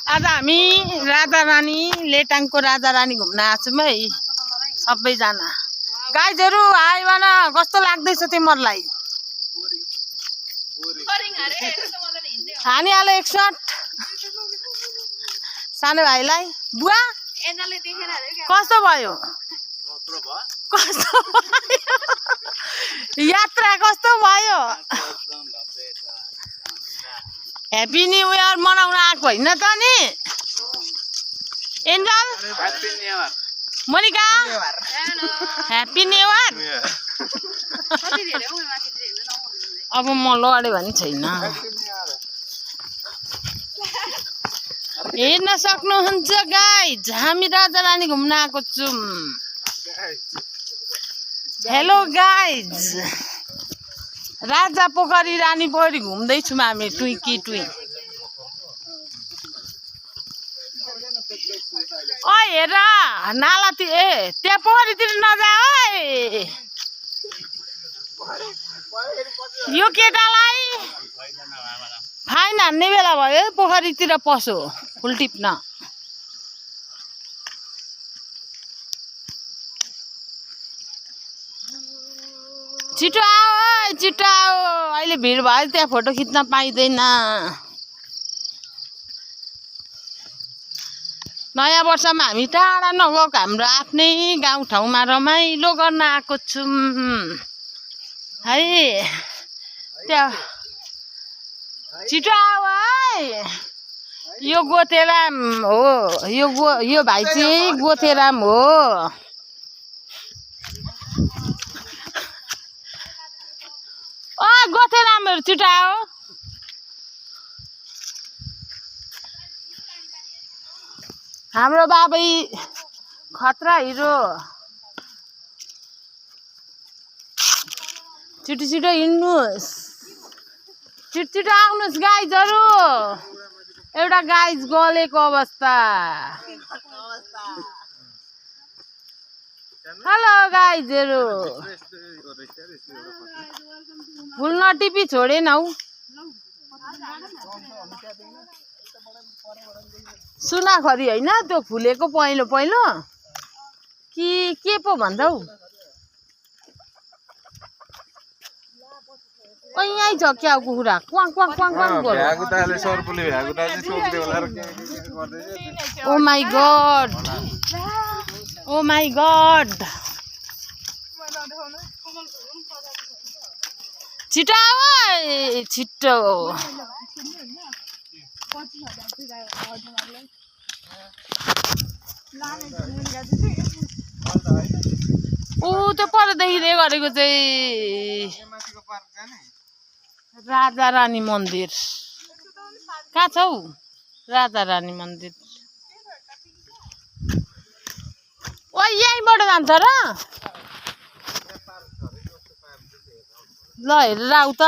आज हामी राजा रानी लेटाङको राजा रानी घुम्न आछौँ है सबैजना। गाइजहरु आइवन कस्तो लाग्दैछ तिमीहरुलाई? हानिहाल्यो 1 शट सानो भाइलाई। बुवा कस्तो भयो? यात्रा कस्तो भयो? ह्यापी न्यू इयर मनाउन आएको हैन त नि? Angel Monica happy new year. अब म लडे भने छैन। हेर्न सक्नुहुन्छ गाइज हामी राजा रानी घुम्न आएको छौं। हेलो गाइज राजा पोखरी रानी पोखरी घुम्दै छौं हामी टुइकी टुइ। ओइ हेर नालातिर ए त्यहाँ पोखरीतिर नजा ओइ। यो केटालाई फाइन हान्ने बेला भयो पोखरीतिर पसो फुल टिप्न। छिटो आओ छिटो आओ अहिले भिड भयो त्यहाँ फोटो खिच्न पाइँदैन। नयाँ वर्षमा हामी टाढा नगएको हाम्रो आफ्नै गाउँठाउँमा रमाइलो गर्न आएको छौं है। त्यहाँ छिटो आओ है। यो गोतेराम हो यो भाइ चाहिँ गोतेराम हो। ओ गोतेरामहरु छिटो आओ। हाम्रो बाबै खतरा हिरो। छिटो छिटो हिँड्नुस् छिटो छिटो आउनुस् गाइजहरु। एउटा गाइज गलेको अवस्था। हेलो गाइजहरु फुल नटिपी छोडेन हौ। सुनाखरी हैन त्यो फुलेको पहिलो पहिलो कि के पो भन्छौ? ओ यही छ क्या कुखुरा क्वाङ क्वाङ क्वाङ क्वाङ गर्छ। Oh my god oh my god. छिटो आऊ छिटो। ऊ त्यो परदेखि गरेको चाहिँ राजा रानी मन्दिर कहाँ छौ? राजा रानी मन्दिर ओ यहीँबाट जान्छ र? ल हेरेर आऊ त।